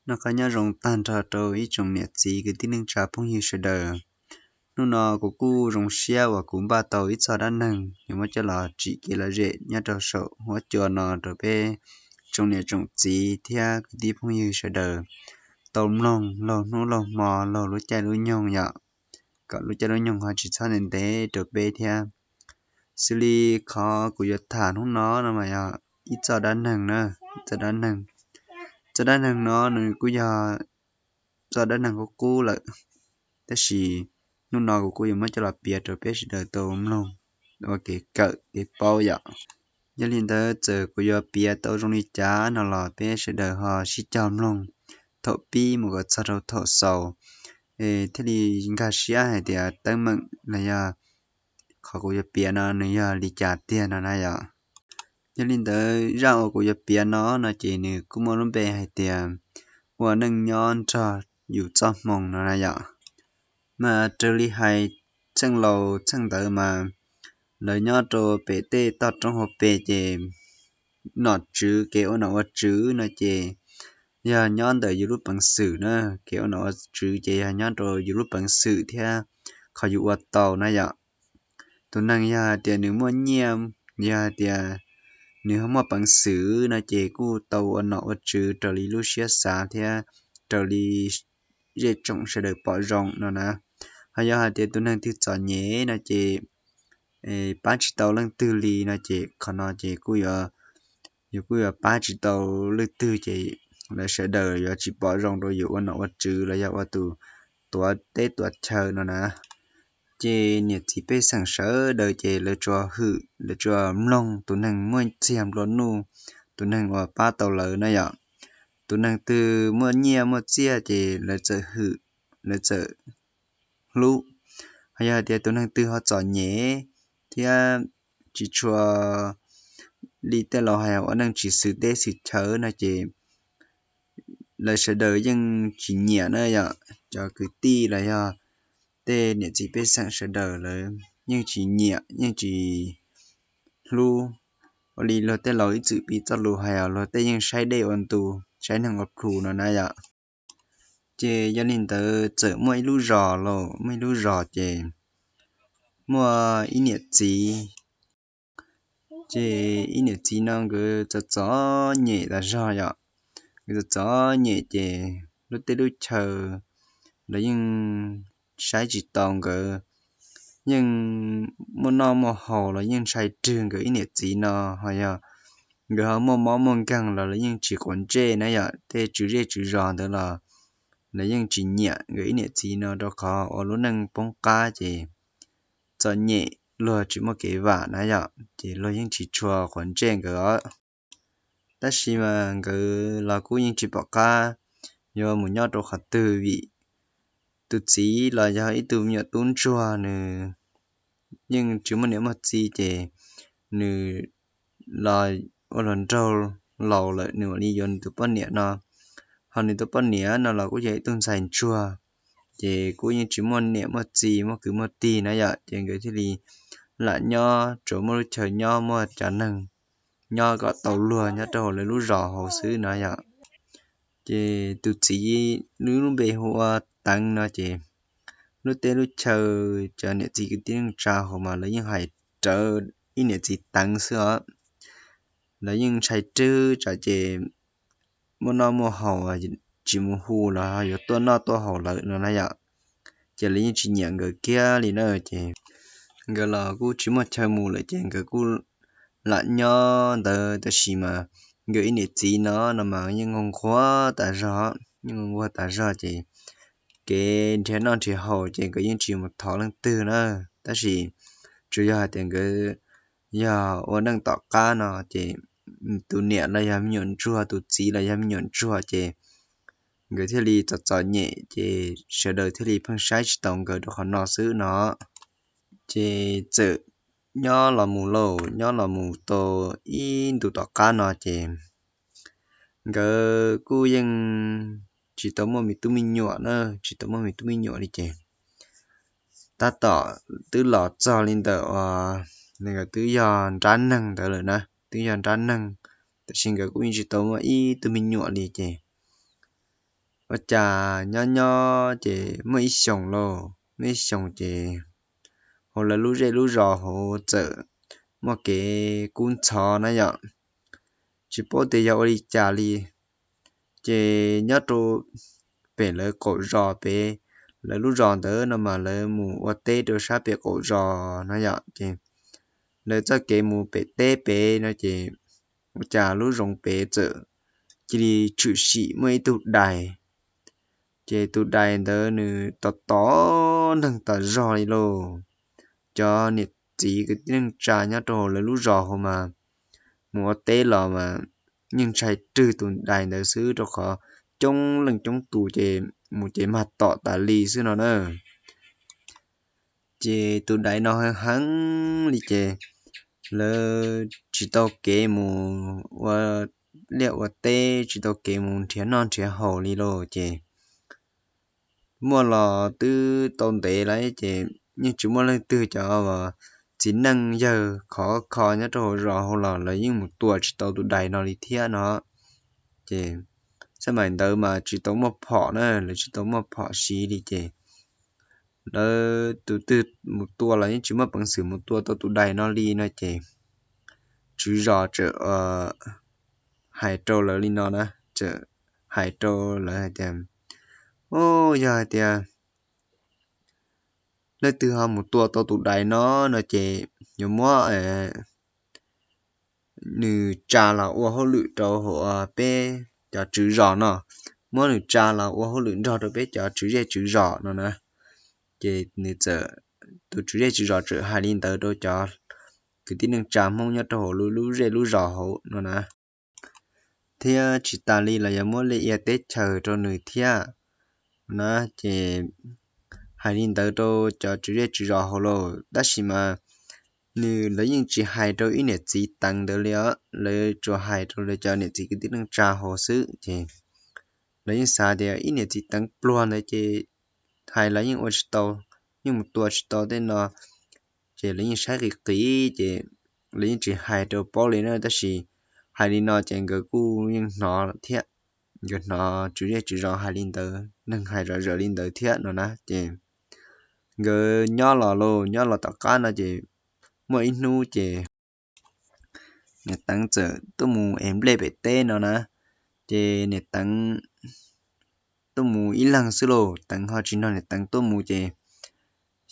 Noj qab nyob zoo tag nrho rau ib tsoom niam txiv kwv tij neej tsa phooj ywg sawv daws. Hnub no kuv kuj zoo siab uas kuv npaj tau ib txoj dab neeg yuav muab coj los tsim kev lom zem nyob rau saum huab cua no rau peb tsoom niam tsoom txiv thiab kwv tij phooj ywg sawv daws tau mloog laug hnub laug hmo laug lub caij lub nyoog yom, kom lub caij lub nyoog ho tsis txhob ntev ntev rau peb thiab. Xws li qhov kuv yuav tham hnub no no mas yog ib txoj dab neeg na, ib txoj dab neeg. Txoj dab neeg no nws kuj yog txoj dab neeg qub qub lawm, tab sis hnub no kuv kuj yuav muab coj los piav rau peb sawv daws tau mloog ua kev kawm kev paub yom. Yog li ntawd txawm kuv yuav piav tau zoo li cas no los peb sawv daws ho sib cog mloog thaum pib mus kom txog rau thaum xaus, es thiaj li nkag siab hais tias teeb meem los yog qhov kuv yuav piav no nws yog li cas tiag no na yom. Yog li ntawd zaj uas kuv yuav piav no no ces nws kuj muaj lub npe hais tias ua neej nyob nrog yus txoj hmoo no na yom. Mas raws li hais txheej laus txheej ntawd mas lawv nyob rau pem tej toj roob hauv pes ces nom tswv kev ua nom ua tswv no ces yog nyob ntawm yus lub peev xwm na, kev ua nom ua tswv ces yog nyob rau yus lub peev xwm thiab qhov yus ua tau na yom. Tus neeg yog hais tias nws muaj nyiaj, yog hais tias nws ho muaj peev xwm no ces kuj tau ua nom ua tswv raws li lub siab xav thiab raws li zej tsoom sawv daws pom zoo no na. Ho yog hais tias tus neeg twg txom nyem no ces pab tsis tau leej twg li no ces qhov no ces kuj yuav, yus kuj yuav pab tsis tau leej twg ces lawv sawv daws yuav tsis pom zoo rau yus ua nom ua tswv los yog ua tus tuav teb tuav chaw no na. Ces niam txiv pej xeem sawv daws ces lawv tsuas hwm, lawv tsuas mloog tus neeg muaj txiag nplua nuj, tus neeg uas pab tau lawv na yom. Tus neeg twg muaj nyiaj muaj txiaj ces lawv txawm hwm, lawv txawm hlub. Ho yog hais tias tus neeg twg ho txom nyem thiab tsis tshua li tej laus hais ua neej tsis xwm teb xwm chaw no ces lawv sawv daws yeej tsis nyiam na yom. Cov kwv tij los yog tej niam txiv pej xeem sawv daws lawv yeej tsis nyiam yeej tsis hlub. Ua li luag tej laus ib txwm piv txoj lus hais os, luag tej yeej saib dej ua ntu, saib neeg ua plhu no na yom. Ces yog li ntawd txawm muaj ib lub zos lauj, muaj ib lub zos ces muaj ib niam txiv. Ces ib niam txiv no nkawd txom txom nyem tas zog yom. Nkawd txom txom nyem ces lub teb lub chaw lawv yeej saib tsis taus nkawd, yeej muaj noj muaj haus los yeej ntshai rwg nkawd ib niam txiv no. Ho yog nkawd ho muaj mob muaj nkeeg los lawv yeej tsis quav ntsej na yom. Tej tswv zej tswv zos ntawd los lawv yeej tsis nyiam nkawd ib niam txiv no rau qhov ua lub neej poob qab ces txom nyem luag tsis muaj kev vam na yom, ces luag yeej tsis tshua quav ntsej nkawd os. Tab sis mas nkawd los kuj yeej tsis pom qab yuav mus nyob rau qhov twg vim tus txiv los yog ib tug me nyuam tub ntsuag, nws yeej tsis muaj niam muaj txiv ces nws los ua hluas nraug laus lawm nws mam li yuav nws tus poj niam no. Ho nws tus poj niam no los kuj yog ib tug ntxhais ntsuag, ces kuj yeej tsis muaj niam muaj txiv muaj kwv muaj tij na yom, ces nkawd thiaj li lam nyob tsuas muaj lub chaw nyob muaj cov neeg nyob kom tau luag nyob rau hauv lawv lub zos hauv xwb no yom. Ces tus txiv, nws lub npe hu ua Teev no ces lub teb lub chaw cov niam txiv kwv tij neej tsa hauv mas lawv yeej hais rawv ib niam txiv Teev xwb os. Lawv yeej ntshai rwg tsam ces muaj noj muaj haus tsis mus hu los yuav tuaj noj tuaj haus lawm no na yom. Ces lawv yeej tsis nyiam nkawd kiag li na, ces nkawd los kuj tsis muaj chaw mus lawm ces nkawd kuj lam nyob ntawd tab sis mas nkawd ib niam txiv no no mas yeej nquag nquag tas zog, yeej nquag nquag tas zog ces kev nrhiav noj nrhiav haus ces nkawd yeej tsis mus thov leej twg na. Tab sis tsuas yog hais tias nkawd yog ua neej tom qab no ces tus niam los yog me nyuam ntsuag, tus txiv los yog me nyuam ntsuag ces nkawd thiaj li txom txom nyem ces sawv daws thiaj li pheej saib tsis taus nkawd rau qhov no xwb no. Ces txawm nyob los mus lauj, nyob los mus tau ib ntus tom qab no ces nkawd kuj yeej tsis tau muaj me tub me nyuam na, tsis tau muaj me tub me nyuam li ces tab tom twb los txog li ntawm uas nkawd twb yog nrab neeg ntawd lawm na, twb yog nrab neeg, tab sis nkawd kuj yeej tsis tau muaj ib tug me nyuam li ces Ua cas nyob nyob ces muaj ib xyoos lauj, muaj ib xyoos ces hauv lawv lub zej lub zos hauv txawm muaj kev kub ntxhov na yom, tsis paub tias yog ua li cas li. Ces nyob rau pem lawv qaum zos pem, lawv lub zos ntawd no mas lawv mus ua teb rau sab pem qaum zos no yom, ces lawv txoj kev mus pem teb pem no ces ua cas lub zoov pem txawm cia li tshwm sim muaj ib tug dais. Ces tus dais ntawd nws tos tos neeg tas zog li lauj. Cov niam txiv kwv tij neej tsa nyob rau hauv lawv lub zos hauv mas mus ua teb los mas yeej ntshai rwg tus dais ntawd xwb, rau qhov coob leej coob tus ces mus ces mag tom tas li xwb no na. Ces tus dais no heev heev li ces lawv tsis tau kev mus ua liaj ua teb, tsis tau kev mus nrhiav noj nrhiav haus li lauj. Ces muaj los twb tau ntev lawm ces yeej tsis muaj leej twg, cov txiv neej yawg khov kho nyob rau hauv zos hauv los lawv yeej mus tua tsis tau tus dais no li thiab no. Ces xab mais ntawd mas tsis tau muaj phom na, lawv tsis tau muaj phom siv li ces lawv tus twg mus tua los yeej tsis muaj peev xwm mus tua tau tus dais no li no ces tswv zos txawm hais rau lawv li no na, txawm hais rau lawv hais tias, Au, yog hais tias leej twg ho mus tua tau tus dais no no ces yuav muab nws tsa los ua hauj lwm rau hauv peb cov tswv zos no, muab nws tsa los ua hauj lwm nrog rau peb cov tswv zej tswv zos no na. Ces nws txawm, tus tswv zej tswv zos txawm hais li ntawd rau cov kwv tij neej tsa Hmoob nyob rau hauv lub zej lub zos hauv no na. Thiab tsis tas li los yog muab liaj ia teb chaws rau nws thiab na. Ces hais li ntawd rau cov tswv zej tswv zos hauv lauj, tab sis mas nws, lawv yeej tsis hais rau ib niam txiv Teev ntawd li os, lawv tsuas hais rau lawv cov niam txiv kwv tij neej tsa hauv xwb. Ces lawv yeej xav tias ib niam txiv Teev pluag ntawd ces hais los yeej ua tsis tau, yeej mus tua tsis tau tej no. Ces lawv yeej saib qis qis ces lawv yeej tsis hais rau paub li na, tab sis hais li no ces nkawd kuj yeej hnov thiab, nkawd hnov tswv zej tswv zos hais li ntawd, neeg hais zom zaws li ntawd thiab no na. Ces nkawd nyob los lauj, nyob los tom qab no ces muaj ib hnub ces niam Teev txawm tuaj mus ev nplej pem teb no na. Ces niam Teev tuaj mus ib leeg xwb lauj, Teev ho tsis nrog niam Teev tuaj mus ces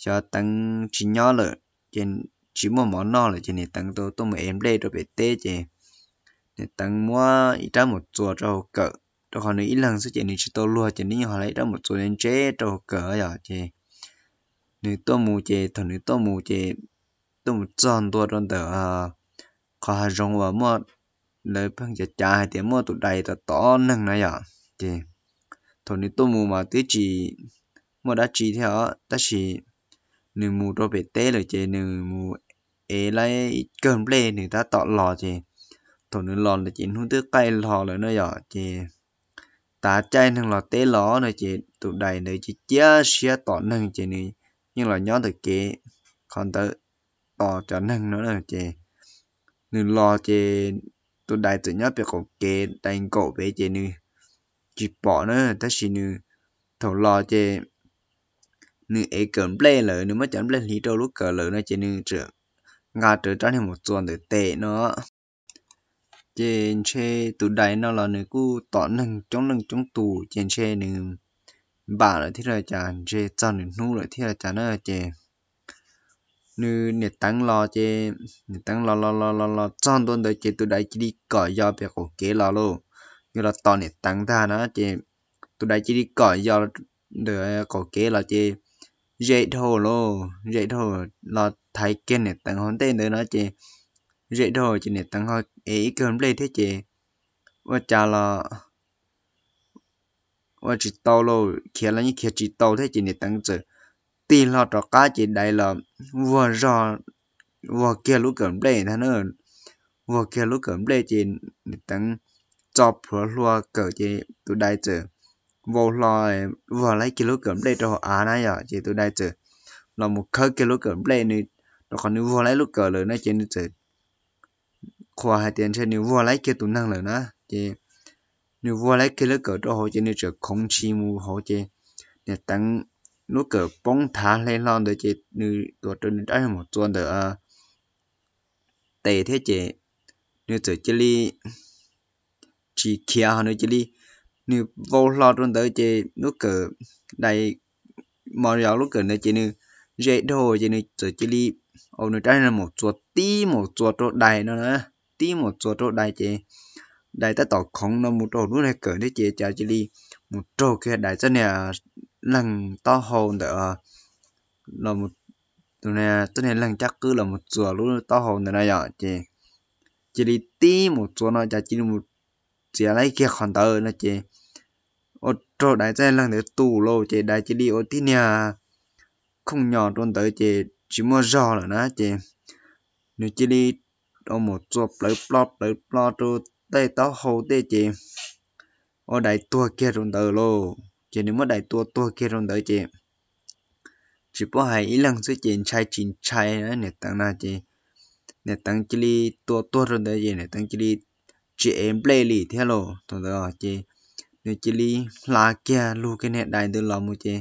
xyov Teev tsis nyob lawm ces tsis muaj mov noj lawm ces niam Teev tau tuaj mus ev nplej rau pem teb ces niam Teev muab ib rab mus txuas rau hauv kawm, rau qhov nws ib leeg xwb ces nws tsis tau luag ces nws yeej ho la ib rab mus txuas ntse rau hauv kawm yom. Ces nws tuaj mus ces thaum nws tuaj mus ces tuaj mus txog ntua rau ntawm qhov hav zoov uas muaj, lawv pheej cav cav hais tias muaj tus dais tom tom neeg na yom. Ces thaum nws tuaj mus mas twb tsis muaj dab tsi thiab os, tab sis nws mus rau pem teb lawm ces nws mus ev lawm ib kawm nplej nws tab tom los ces thaum nws los ntawd ces hnub twb qaij hlo lawm na yom. Ces tav caij neeg los teb los no ces tus dais ntawd cia cia siab tom neeg ces nws yeej los nyob ntawm kev qhov ntawd tos cov neeg no na. Ces nws los ces tus dais txawm nyob pem qaum kev dais nkaum pem ces nws tsis pom na, tab sis nws thaum los ces nws ev kawm nplej lawm, nws muab cov nplej hliv rau lub kawm lawm no ces nws txawm nqa rawv rab niag mus txuas ntawm tes no. Ces ntshe tus dais no los nws kuj tom neeg coob leej coob tus ces ntshe nws npam lawm thiab los cas, ntshe txog nws hnub lawm thiab los cas na. Ces nws niam Teev los ces niam Teev los los los los los txog ntua ntawd ces tus dais cia li kom yos pem qaum kev los lauj, yuav los tos niam Teev ntag na. Ces tus dais cia li kom yos ntawm qaum kev los ces ze dhau lauj, ze dhau los thaiv kiag niam Teev hauv ntej ntawd no ces ze dhau ces niam Teev ho ev ib kawm nplej thiab ces ua cas los ua tsis tau lauj, khiav los yeej khiav tsis tau thiab ces niam Teev txawm tig hlo rov qab ces dais los vuag zog, vuag kiag lub kawm nplej ntag na, vuag kiag lub kawm nplej ces niam Teev tso plhuav hlua kawm ces tus dais txawm vau hlo, vuag laib kiag lub kawm nplej rau hauv av na yom, ces tus dais txawm los mus khawb kiag lub kawm nplej, nws rau qhov nws vuag laib lub kawm lawm na ces nws txawm qhuas hais tias ntshe nws vuag laib kiag tus neeg lawm na. Ces nws vuag laib kiag lub kawm rau hauv ces nws txawm khoov ntshis mus hauv ces niam Teev lub kawm poob thav hle hlo ntawd ces nws tuav rawv nws rab niag maum txuas ntawm tes thiab ces nws txawm cia li tsis khiav ho nws cia li, nws vau hlo rau ntawd ces lub kawm dais mos yos lub kawm ntawd ces nws ze dhau ces nws txawm cia li, au nws rab niag maum txuas tib maum txuas rau dais no na, tib maum txuas rau dais ces dais tab tom khoov no mus rau lub niag kawm thiab ces cas cia li mus raug kiag dais txoj niag leeg taub hau ntawm los, txoj niag leeg caj qwb los mus txuas lub taub hau ntawm no yom ces cia li tib maum txuas no cas cia li mus txiav laib kiag qhov ntawd no ces ua raug dais txoj niag leeg ntawd tu lauj ces dais cia li ua tib niag khooj nyos rau ntawd ces tsis muaj zog lawm na ces nws cia li ua maum txuas plawv plo plawv plo rau tej taub hau tej ces ua dais tuag kiag rau ntawd lauj ces nws muab dais tua tuag kiag rau ntawd ces tsis paub hais ib leeg xwb ces ntshai tsis ntshai niam Teev na ces niam Teev cia li tua tuag rau ntawd ces niam Teev cia li tsis ev nplej li thiab lauj thaum ntawd ces nws cia li hla kiag lug kiag niag dais ntawd los mus ces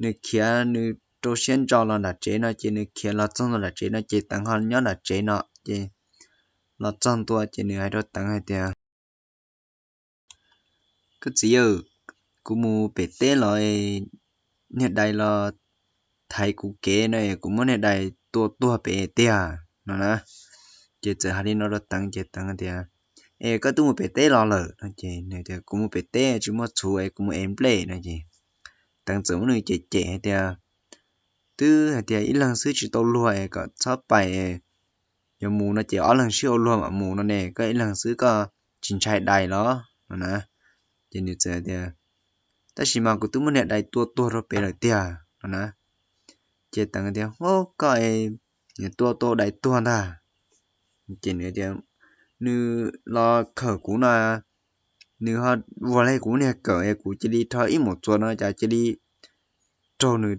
nws khiav nws rau siab ntso los nram tsev no ces nws khiav los txog ntua nram tsev no ces Teev ho nyob nram tsev no ces los txog ntua ces nws hais rau Teev hais tias, koj txiv, kuv mus pem teb los niag dais los thaiv kuv kev no kuv muab niag dais tua tuag pem tiag no na. Ces txawm hais li no rau Teev ces Teev tias, es koj twb mus pem teb los lawm no ces nws tias kuv mus pem teb tsis muaj txhuv es kuv mus ev nplej no ces Teev txawm muab nws cem cem hais tias, twb hais tias ib leeg xwb tsis tau luag es kom txhob pais, yuav mus no ces ob leeg sib ua luag mam mus no ne, koj ib leeg xwb koj tsis ntshai dais los no na. Ces nws txawm tias, tab sis mas kuv twb muab niag dais tua tuag rau pem lawm tiag no na. Ces Teev tias, hub, koj tua tau dais tuag ntag. Ces nws tias, nws los khawm kuv no, nws ho vuag li kuv niag kawm es kuv cia li rho ib maum txuas no cas cia li raug nws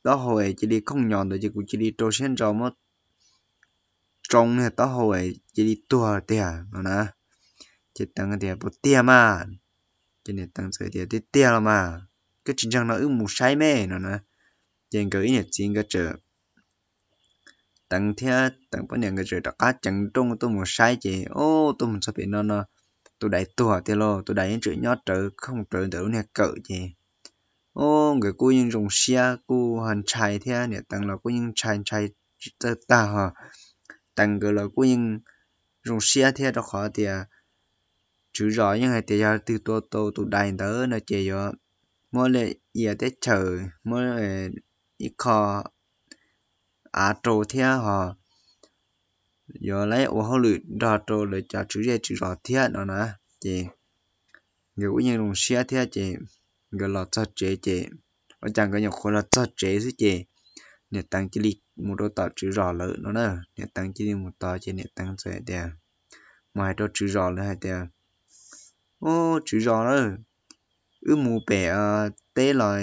taub hau es cia li khooj nyos ntawd ces kuv cia li rau siab ntso muab tsoo niag taub hau es cia li tuag tiag no na. Ces Teev tias, puas tiag mas? Ces niam Teev txawm tias, tiag tiag los mas, koj tsis ntseeg no wb mus saib me no na. Ces nkawd ib niam txiv nkawd txawm, Teev thiab Teev poj niam nkawd txawm rov qab ceev nrooj tuaj mus saib ces, o, tuaj mus txog pem no no, tus dais tuag tiag lauj, tus dais yeej tseem nyob rawv khooj rawv ntawm lub niag kawm ces, o, nkawd kuj yeej zoo siab kuj ho ntshai thiab niam Teev los kuj yeej ntshai ntshai tsis txawj tag ho Teev nkawd los kuj yeej zoo siab thiab rau qhov tias tswv zos yeej hais tias yog leej twg tua tau tus dais ntawd no ces yuav muab li ia teb chaws, muab ib qho av rau thiab ho yuav lawv ua hauj lwm nrog rau lawv cov tswv zej tswv zos thiab no na. Ces nkawd kuj yeej zoo siab thiab ces nkawd los txog tsev ces, ua cas nkawd nyuam qhuav los txog tsev xwb ces niam Teev cia li mus rau tom tswv zos lawm no na. Niam Teev cia li mus tod ces niam Teev txawm hais tias, mus hais rau tswv zos lawv hais tias, o, tswv zos lawm, wb mus pem teb los,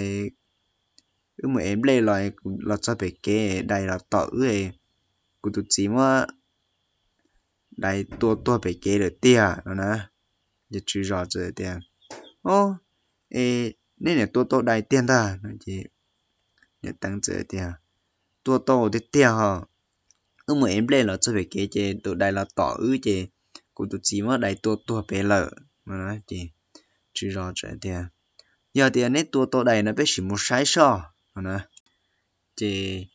wb mus ev nplej los, kuv los txog pem kev dais los tom wb, kuv tus txiv muab dais tua tuag pem kev lawm tiag no na. Ces tswv zos txawm tias, o, es nej niam tua tau dais tiag ntag no ces niam Teev txawm tias, tua tau tiag tiag ho, wb mus ev nplej los txog pem kev ces tus dais los tom wb ces kuv tus txiv muab dais tua tuag pem lawm no. Ces tswv zos txawm tias, yog tias neb tua tau dais no peb sim mus saib soj no na. Ces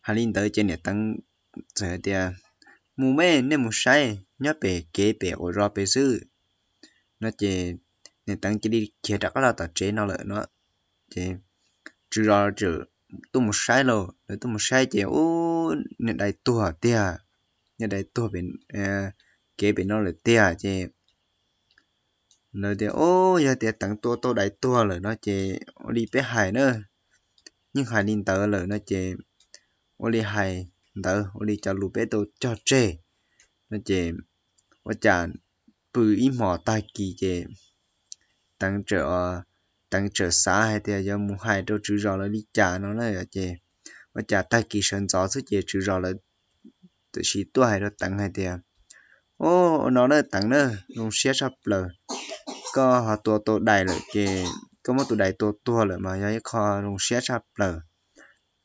hais li ntawd ces niam Teev txawm tias, mus me, nej mus saib nyob pem kev pem quas zos pem xwb no ces niam Teev cia li khiav rov qab los tom tsev no lawm no. Ces tswv zos txawm tuaj mus saib lauj, lawv tuaj mus saib ces, u, niag dais tuag tiag, niag dais tuag pem kev pem no lawm tiag ces lawv tias, o, yog tias Teev tua tau dais tuag lawm no ces ua li peb hais na, yeej hais li ntawd lawm no ces ua li hais ntawd ua li cov lus peb tau cog tseg no ces ua cas pw ib hmos tag kis ces Teev, Teev txawm xav hais tias yuav mus hais rau tswv zos lawv li cas no na ces ua cas tag kis sawv ntxov xwb ces tswv zos lawv tam sim tuaj hais rau Teev hais tias, o, ua no na Teev na, zoo siab tshaj plaws, koj ho tua tau dais lawm ces koj muab tus dais tua tuag lawm mas yog ib qho zoo siab tshaj plaws.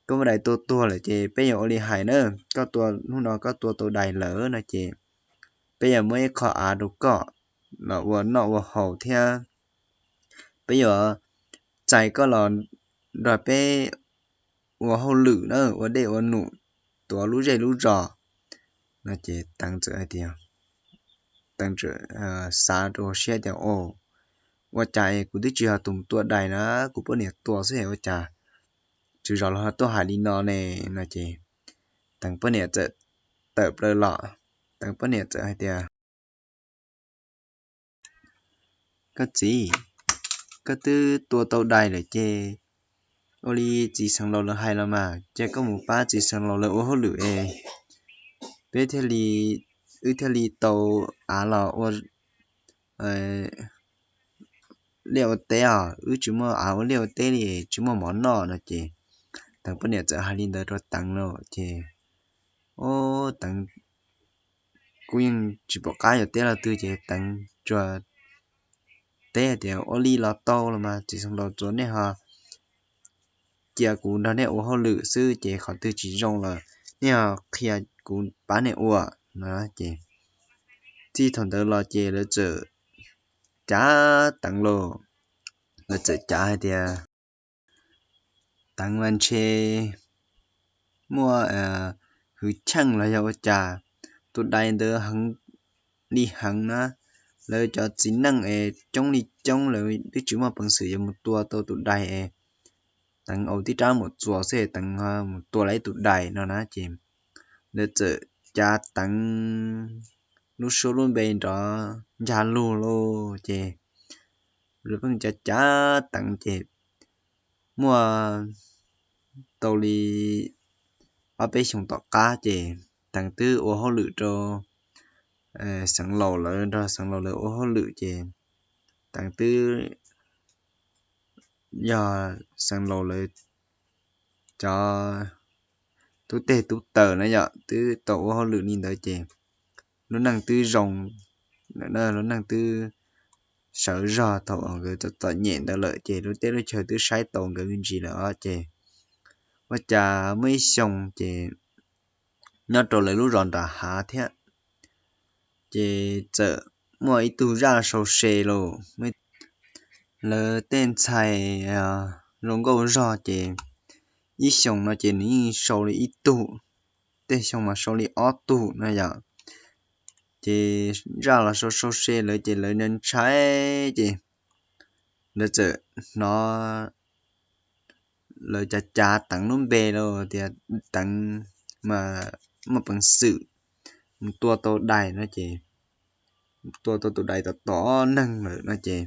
Koj muab dais tua tuag lawm ces peb yuav ua li hais na, koj tua hnub no koj tua tau dais lawm no ces peb yuav muab ib qho av rau koj los ua noj ua haus thiab peb yuav txais koj los nrog peb ua hauj lwm na, ua dej ua num, tuav lub zej lub zos no ces Teev txawm hais tias, Teev txawm xav rau siab tias, o, ua cas es kuv twb tsis yog tus tua dais na, kuv poj niam tua xwb es ua cas tswv zos los tuaj hais li no ne no ces Teev poj niam txawm tawm plaws los, Teev poj niam txawm hais tias, koj txiv, koj twb tua tau dais lawm ces ua li txiv xeev laus lawv hais los mas cia koj mus pab txiv xeev laus lawv ua hauj lwm es peb thiaj li, wb thiaj li tau av los ua liaj ua teb os, wb tsis muaj av ua liaj ua teb li, tsis muaj mov noj no ces Teev poj niam txawm hais li ntawd rau Teev lawm ces, o, Teev kuj yeej tsis pom qab yuav teb los twg ces Teev tsuas teb hais tias, ua li los tau los mas txiv xeev laus, tsuas nej ho cia kuv nrog nej ua hauj lwm xwb ces qhov twg tsis zoo los nej ho qhia kuv pab nej ua no ces txij thaum ntawd los ces lawv txawm cav Teev los, lawv txawm cav hais tias Teev mas ntshe muaj hwj chim los yog ua cas, tus dais ntawd heev li heev na, lawv cov txiv neej es coob li coob lawv twb tsis muaj peev xwm yuav mus tua tau tus dais es Teev ua tib rab mus txuas xwb Teev mus tua lawm ib tus dais no na ces lawv txawm cav Teev lub suab lub npe nrov ncag lug lauj ces lawv pheej cav cav Teev ces muaj tau li ob peb xyoos tom qab ces Teev twb ua hauj lwm rau xeev laus lawv, nrog xeev laus lawv ua hauj lwm ces Teev twb yog xeev laus lawv cov tub teg tub taws na yom, twb tau ua hauj lwm li ntawd ces lub neej twb zoo, lub neej twb sawv zog thaum nkawd txom txom nyem ntawd lawm ces lub teb lub chaw twb saib taus nkawd me ntsis lawm os ces ua cas muaj ib xyoo ces nyob rau lawv lub zos nram hav thiab ces txawm muaj ib tug zaj sau se los, lawv tej ntxhais zoo nkauj zog ces ib xyoos no ces nws yeej sau li ib tug, tej xyoo mas sau li ob tug no yom. Ces zaj los sau sau se lawv ces lawv ntshai ntshai ces lawv txawm hnov lawv cav cav Teev lub npe los tias Teev mas muaj peev xwm mus tua tau dais no ces tua tau tus dais tom tom neeg lawm no ces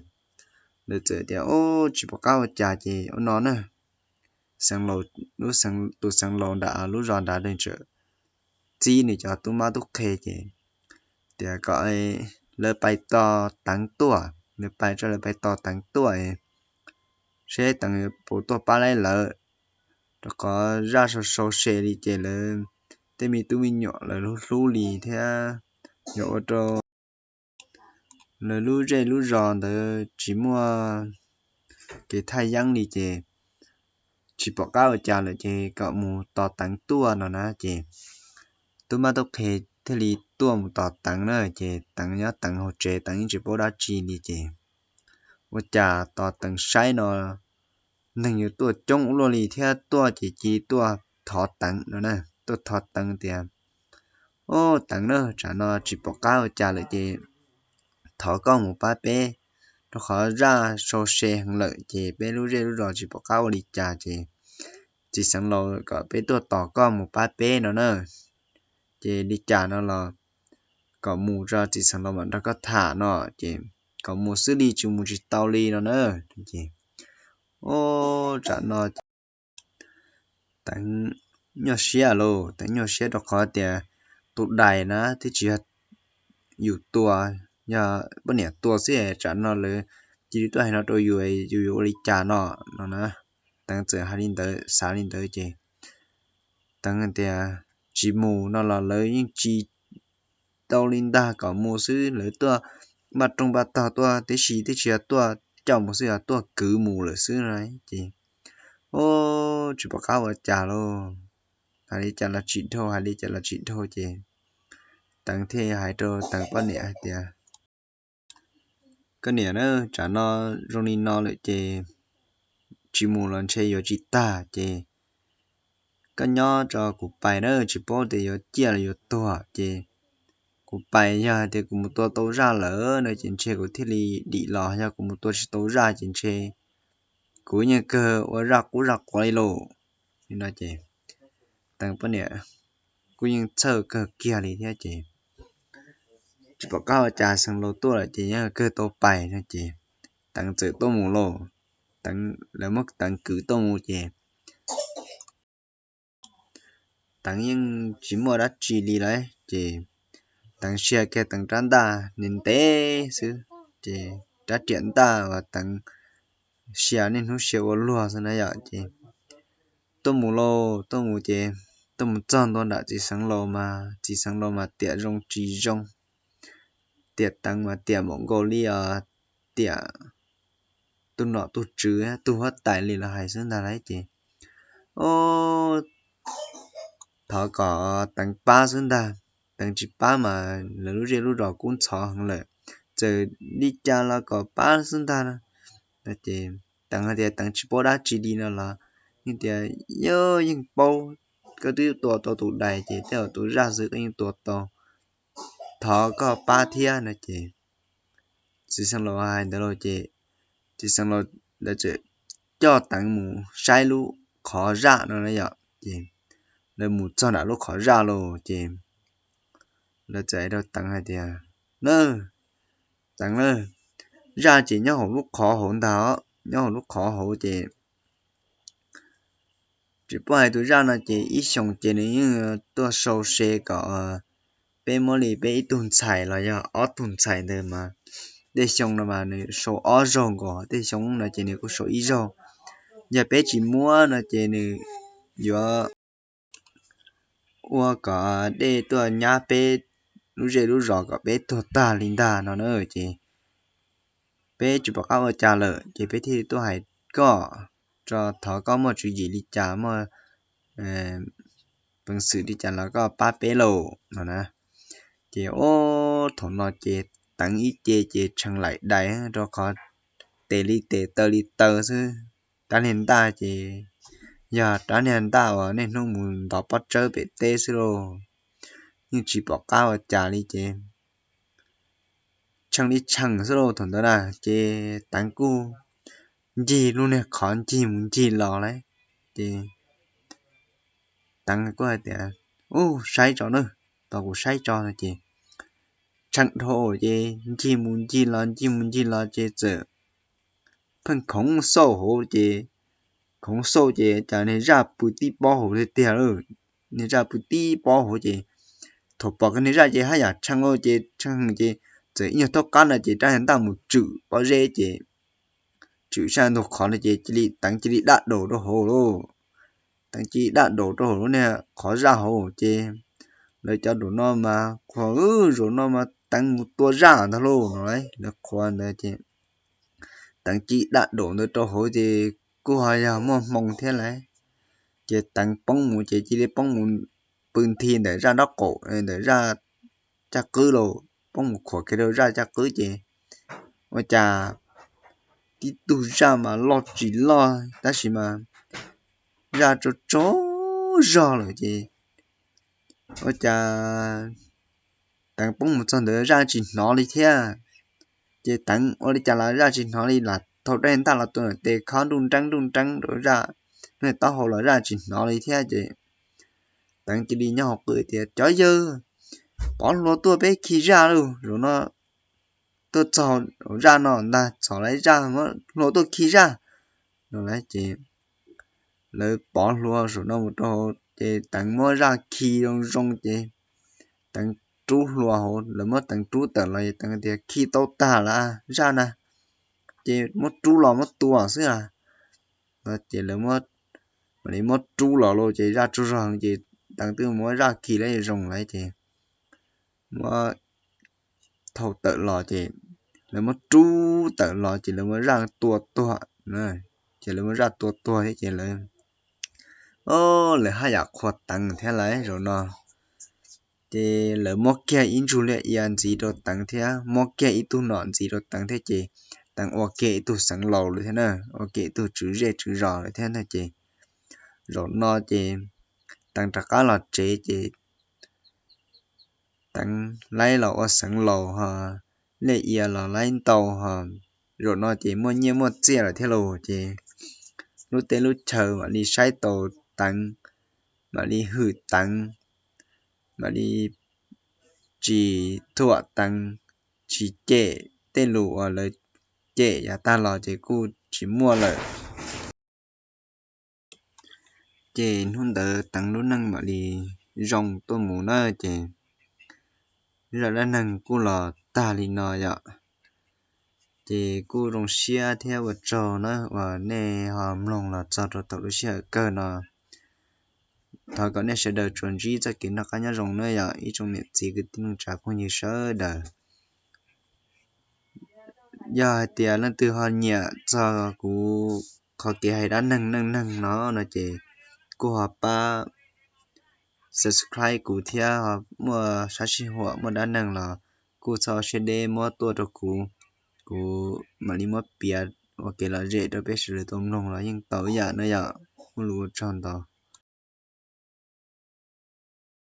lawv txawm tias, o, tsis pom qab ua cas ces ua no na, xeev laus, lub xeev, tus xeev laus nram lub zos nrad txawm txib nws cov tub mab tub qhe ces tias kom lawv pais tos Teev tuaj, lawv pais, tso lawv pais tos Teev tuaj seb Teev puas tuaj pab laib lawv, rau qhov zaj sau sau se li ces lawv tej me tub me nyuam lawv hlub hlub li thiab, yog ua rau lawv lub zej lub zos ntawd tsis muaj kev thaj yeeb li ces tsis pom qab ua cas lawm ces kom mus tos Teev tuaj no na ces tub mab tub qhe thiaj li tuaj mus tos Teev na ces Teev nyob Teev hauv tsev Teev yeej tsis paub dab tsi li ces ua cas tos Teev saib no neeg yuav tuaj coob ua luaj li thiab tuaj ces cia li tuaj thov Teev no na, tuaj thov Teev tias, o, Teev na, tsam no tsis pom qab ua cas lawm ces thov koj mus pab peb, rau qhov zaj sau se heev lawm ces peb lub zej lub zos tsis pom qab ua li cas ces txiv xeev laus kom peb tuaj tos koj mus pab peb no na. Ces li cas no los kom mus tso, txiv xeev laus mam nrog koj tham no ces kom mus xwb li, tsis mus tsis tau li no na. Ces, o, tsam no Teev nyuaj siab lauj, Teev nyuaj siab rau qhov tias tus dais na twb tsis yog yus tua, yog poj niam tua xwb, tsam no lawv cia li tuaj hais no rau yus, yus yuav ua li cas no no na. Teev txawm hais li ntawd, xav li ntawd ces Teev tias tsis mus no los lawv yeej tsis tau li ntag, kom mus xwb, lawv tuaj npaj rooj npaj tog tuaj tib si, twb tsis yog tuaj coj mus xwb, yog tuaj kwv mus lawm xwb na. Ces, o, tsis pom qab ua cas lauj, hais li cas los tsis dhau, hais li cas los tsis dhau ces Teev thiaj hais rau Teev poj niam hais tias, koj niam na, tsam no zoo li no lawm ces tsis mus los ntshe yuav tsis tag ces koj nyob tso kuv pais na, tsis paub tias yuav ciaj los yuav tuag ces kuv pais, yog hais tias kuv mus tua tau zaj lawm no ces ntshe kuv thiaj li dim los, yog kuv mus tua tsis tau zaj ces ntshe kuv yeej kawg ua zaj qub zaj quav li lauj. Li no ces Teev poj niam kuj yeej txhawj kawg kiag li thiab ces tsis pom qab ua cas, xeev laus tuaj lawm ces yeej kawg tau pais no ces Teev txawm tuaj mus lauj. Teev, lawv muab Teev kwv tuaj mus ces Teev yeej tsis muaj dab tsi li lawm ces Teev sia kiag Teev rab ntaj ntev ntev xwb ces rab riam ntaj uas Teev sia niaj hnub sia ua luag xwb na yom ces tuaj mus lauj, tuaj mus ces tuaj mus txog ntua nram txiv xeev laus mas txiv xeev laus mas tiam zoo tsis zoo, tiam Teev mas tiam npaum nkaus li os, tiam tus nom tus tswv tus huab tais li los hais xwb ntag lauj ces, o, thov kom Teev pab xwb ntag, Teev tsis pab mas lawv lub zej lub zos kub ntxhov heev lawm, txawm li cas los kom pab xwb ntag. Ces Teev hais tias Teev tsis paub dab tsi li no los yeej tias, yog yeej paub, koj twb tua tau tus dais ces tej zaum tus zaj xwb koj yeej tua tau, thov koj pab thiab no ces txiv xeev laus hais ntawd lauj ces txiv xeev laus lawv txawm coj Teev mus saib lub qhov zaj no na yom ces lawv mus txog nram lub qhov zaj lauj ces lawv txawm hais rau Teev hais tias, na, Teev na, zaj ces nyob hauv lub qhov hauv ntag, nyob hauv lub qhov hauv ces tsis paub hais tus zaj no ces ib xyoos ces nws yeej tuaj sau se kom peb muab li peb ib tug ntxhais los yog ob tug ntxhais ntawd mas tej xyoo no mas nws sau ob zaug nkaus, tej xyoo no ces nws kuj sau ib zaug. Yog peb tsis muab no ces nws yuav ua kom dej tuaj nyab peb lub zej lub zos kom peb tuag tag li ntag no na ces peb tsis pom qab ua cas lawm ces peb thiaj li tuaj hais koj, tso thov koj muaj tswv yim li cas, muaj peev xwm li cas los koj pab peb lauj no na. Ces ub, thaum no ces Teev ib ce ces tshee laim dais rau qhov tes li tes taw li taw xwb. Rab niag ntaj ces yog rab niag ntaj uas niaj hnub mus ntov pob tsawb pem teb xwb lauj, yeej tsis pom qab ua cas li ces tshee li tshee xwb lauj thaum ntawd na. Ces Teev kuj ncig lub niag qhov ncig mus ncig los lauj, ces Teev kuj hais tias, ub, saib tso na, tos kuv saib tso no ces tshee dhau ces ncig mus ncig los ncig mus ncig los ces txawm pheej khoov xauj hauv ces khoov xauj ces cas niag zaj pw tib pob hauv tiag tiag lauj. Niag zaj pw tib pob hauv ces thaum pom kiag niag zaj ces haj yam tshee lauj ces tshee ces txawm ib nyuag thaub qab no ces rab niag ntaj mus tswm pob zeb ces tswm sab ntug qhov no ces cia li Teev cia li daj daus rau hauv lauj. Teev cia li daj daus rau hauv lub niag qhov zaj hauv ces lawv cov zaum no mas qhuas, zaum no mas Teev mus tua zaj ntag lauj no lauj, lawv qhuas ntawd ces Teev cia li daj daus ntawd rau hauv ces kuj ho yog muaj hmoo thiab lauj. Ces Teev poob mus ces cia li poob mus pw nthi ntawm zaj nraub qaum, ntawm zaj caj qwb lauj, poob mus khuam kiag rau zaj caj qwb ces ua cas tib tug zaj mas loj tsis loj tab sis mas zaj tsaug tsaug zog lawm ces ua cas Teev poob mus txog ntawd zaj tsis hnov li thiab. Ces Teev ua li cas los zaj tsis hnov li, lam thau rab niag ntaj los tua ntawm tes khob nruj nreeb nruj nreeb rau zaj, lub taub hau los zaj tsis hnov li thiab ces Teev cia li nyob hauv qw tias, cov yawg, pov hlua tuaj peb khi zaj lauj, zaum no tuaj txog zaj no ntag, txhom lawv zaj, muab hlua tuaj khi zaj no lauj. Ces lawv pov hlua saum no mus rau hauv ces Teev muab zaj khi zoo zoo ces Teev rub hlua hauv, lawv muab Teev rub tawm los es Teev tias, khi tau tag lawm zaj na, ces muab rub los muab tua xwb a. Ces lawv mam li muab rub los lauj ces zaj tsaug zog heev ces Teev twb muab zaj khi lawm zoo lawm ces muab thau tawm los ces lawv muab rub tawm los ces lawv muab zaj tua tuag, ces lawv muab zaj tua tuag thiab ces lawv, o, lawv haj yam qhuas Teev thiab lawm zaum no. Ces lawv muab kiag ib ntsug liaj ia ntxiv rau Teev thiab muab kiag ib tug nom ntxiv rau Teev thiab ces Teev ua kiag ib tug xeev laus lawm thiab na, ua kiag ib tug tswv zej tswv zos lawm thiab na ces zaum no ces Teev rov qab los tsev ces Teev laib los ua xeev laus ho, liaj ia los laib ntau ho, zaum no ces muaj nyiaj muaj txiaj lawm thiab los ces lub teb lub chaw mam li saib taus Teev, mam li hwm Teev, mam li tsis thuam Teev, tsis cem tej lus uas lawv cem yav tag los ces kuj tsis muaj lawm. Ces hnub ntawd Teev lub neej mam li zoo tuaj mus na ces zaj dab neeg kuj los tag li no yom. Ces kuj zoo siab thiab ua tsaug na uas nej ho mloog los txog rau thaum lub sij hawm kawg no. Thov kom nej sawv daws tsuas ntsib txoj kev noj qab nyob zoo na yom ib tsoom niam txiv kwv tij neej tsa phooj ywg sawv daws. Yog hais tias leej twg ho nyiam txog kuv qhov kev hais dab neeg neej neeg no no ces kuj ho pab subscribe kuv thiab ho muaj sab sij huam muaj dab neeg los kuj txhob siab deb muab tuaj rau kuv, kuv mam li muab piav ua kev lom zem rau peb sawv daws tau mloog los yeej tau ib yam na yom. Ua lus ua tsaug ntau.